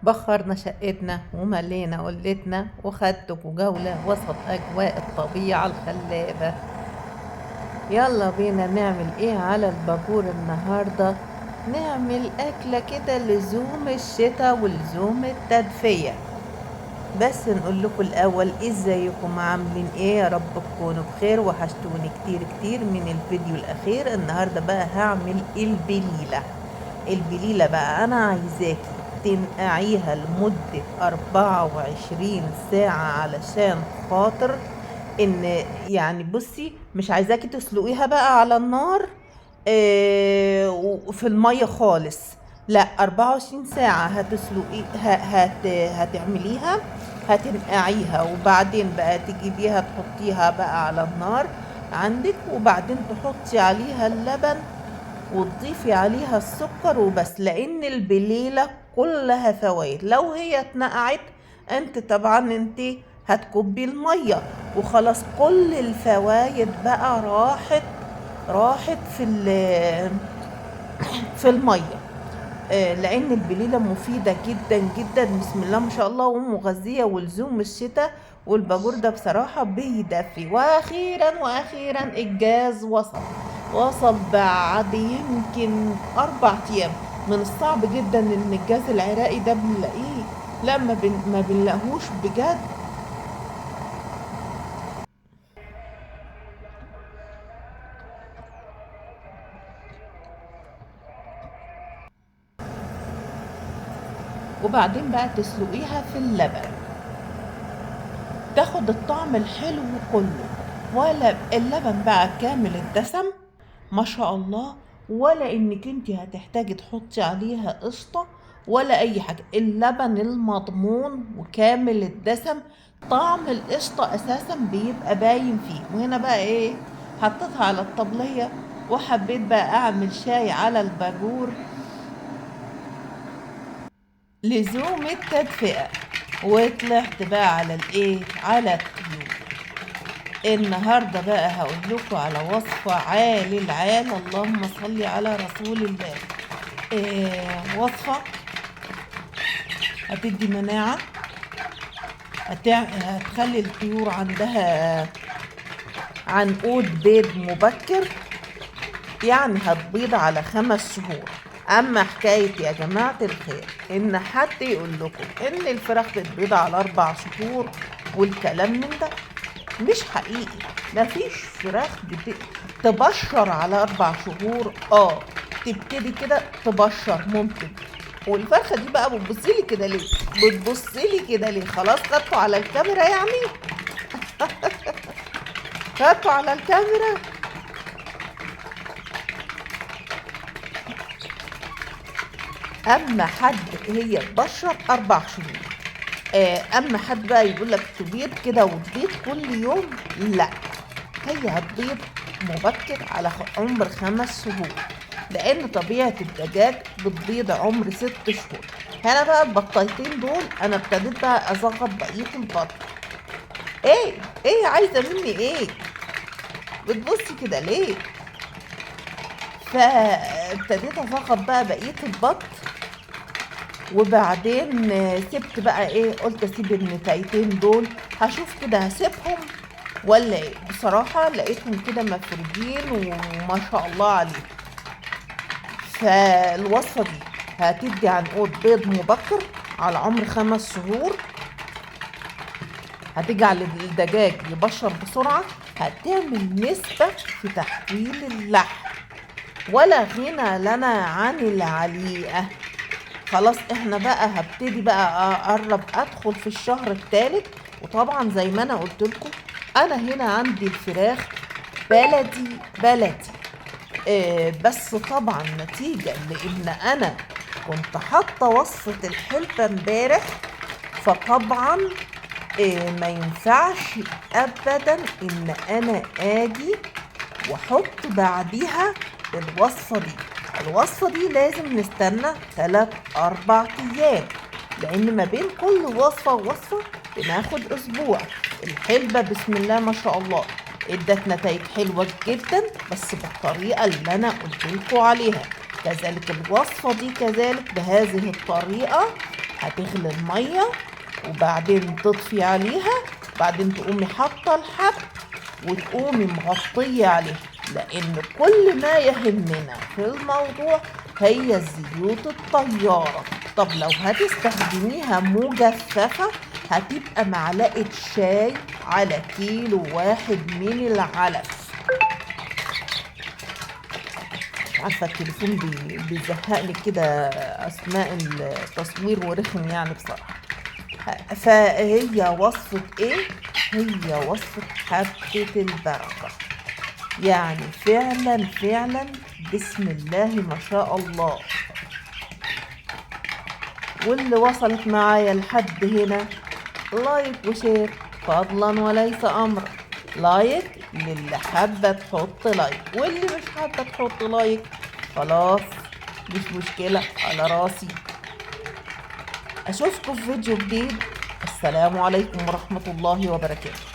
بخرنا شقتنا وملينا قلتنا وخدتكوا جولة وسط أجواء الطبيعة الخلابة. يلا بينا نعمل ايه على الباجور النهاردة؟ نعمل أكلة كده لزوم الشتاء ولزوم التدفئة. بس نقول لكم الأول ازيكم عاملين ايه؟ يا رب تكونوا بخير. وحشتوني كتير كتير من الفيديو الأخير. النهاردة بقى هعمل البليلة. البليلة بقى أنا عايزاكي تنقعيها لمدة 24 ساعة علشان خاطر ان يعني بصي مش عايزاكي تسلقيها بقى على النار وفي المية خالص، لا 24 ساعة هتسلقي هتعمليها، هتنقعيها وبعدين بقى تجيبيها تحطيها بقى على النار عندك، وبعدين تحطي عليها اللبن وتضيفي عليها السكر وبس، لان البليلة كلها فوائد. لو هي اتنقعت انت طبعا انت هتكبي المية وخلاص، كل الفوايد بقى راحت في المية. لان البليلة مفيدة جدا جدا بسم الله ما شاء الله، ومغذية ولزوم الشتاء، والباجور ده بصراحة بيدفي. واخيرا الجاز وصل بعد يمكن 4 ايام. من الصعب جدا ان الجاز العراقي ده بنلاقيه، لا ما بنلاقيهوش بجد. وبعدين بقى تسلقيها في اللبن، تاخد الطعم الحلو كله، ولا اللبن بقى كامل الدسم ما شاء الله، ولا انك انت هتحتاجي تحطي عليها قشطه ولا اي حاجه. اللبن المضمون وكامل الدسم، طعم القشطه اساسا بيبقى باين فيه. وهنا بقى ايه، حطيتها على الطبليه، وحبيت بقى اعمل شاي على الباجور لزوم التدفئه، وطلعت بقى على الايه، على الطيور. النهارده بقى هقول لكم على وصفه عالي العال، اللهم صل على رسول الله. وصفه هتدي مناعه، هتخلي الطيور عندها عنقود بيض مبكر، يعني هتبيض على 5 شهور. اما حكايه يا جماعه الخير ان حد يقول لكم ان الفراخ بتبيض على 4 شهور والكلام من ده مش حقيقي. مفيش فراخ تبشر على 4 شهور، تبتدي كده تبشر ممكن. والفرخه دي بقى بتبصيلي كده ليه؟ بتبصيلي كده ليه؟ خلاص خدتوا على الكاميرا يعني؟ خدتوا على الكاميرا؟ اما حد هي تبشر 4 شهور، اما حد بقى يقول لك تبيض كده وتبيض كل يوم، لا، هي هتبيض مبكر على عمر 5 شهور، لان طبيعة الدجاج بتبيض عمر 6 شهور. هنا بقى البطايتين دول انا ابتديت بقى ازغط بقية البط. ايه عايزة مني ايه؟ بتبصي كده ليه؟ فابتديت ازغط بقى بقية البط، وبعدين سبت بقى ايه، قلت اسيب النتايتين دول هشوف كده هسيبهم ولا ايه. بصراحة لقيتهم كده مفرودين وما شاء الله عليهم. فالوصفة دي هتدي عنقود بيض مبكر على عمر 5 شهور، هتجعل الدجاج يبشر بسرعة، هتعمل نسبة في تحويل اللحم، ولا غنى لنا عن العليقة. خلاص احنا بقى هبتدي بقى اقرب ادخل في الشهر الثالث. وطبعا زي ما انا قلت لكم انا هنا عندي الفراخ بلدي بلدي، بس طبعا نتيجة لان انا كنت حاطة وصفة الحلبة امبارح، فطبعا ما ينفعش ابدا ان انا اجي واحط بعديها الوصفة دي. الوصفة دي لازم نستنى 3-4 ايام، لان ما بين كل وصفة ووصفة بناخد اسبوع. الحلبة بسم الله ما شاء الله ادت نتائج حلوة جدا، بس بالطريقة اللي انا قلت لكم عليها. كذلك الوصفة دي كذلك بهذه الطريقة هتغلي المية وبعدين تطفي عليها، بعدين تقومي حاطة الحب وتقومي مغطية عليه، لأن كل ما يهمنا في الموضوع هي الزيوت الطيارة. طب لو هتستخدميها مجففة هتبقى معلقة شاي على كيلو واحد من العلف. مش عارفة التليفون بيزهقني كده أثناء التصوير ورخم يعني بصراحة. فهي وصفة إيه؟ هي وصفة حبة البركة. يعني فعلا فعلا بسم الله ما شاء الله. واللي وصلت معايا لحد هنا like و share فضلا وليس امرا. like للي حابة تحط like، واللي مش حابة تحط like خلاص مش مشكلة، على راسي. اشوفكم في فيديو جديد. السلام عليكم ورحمة الله وبركاته.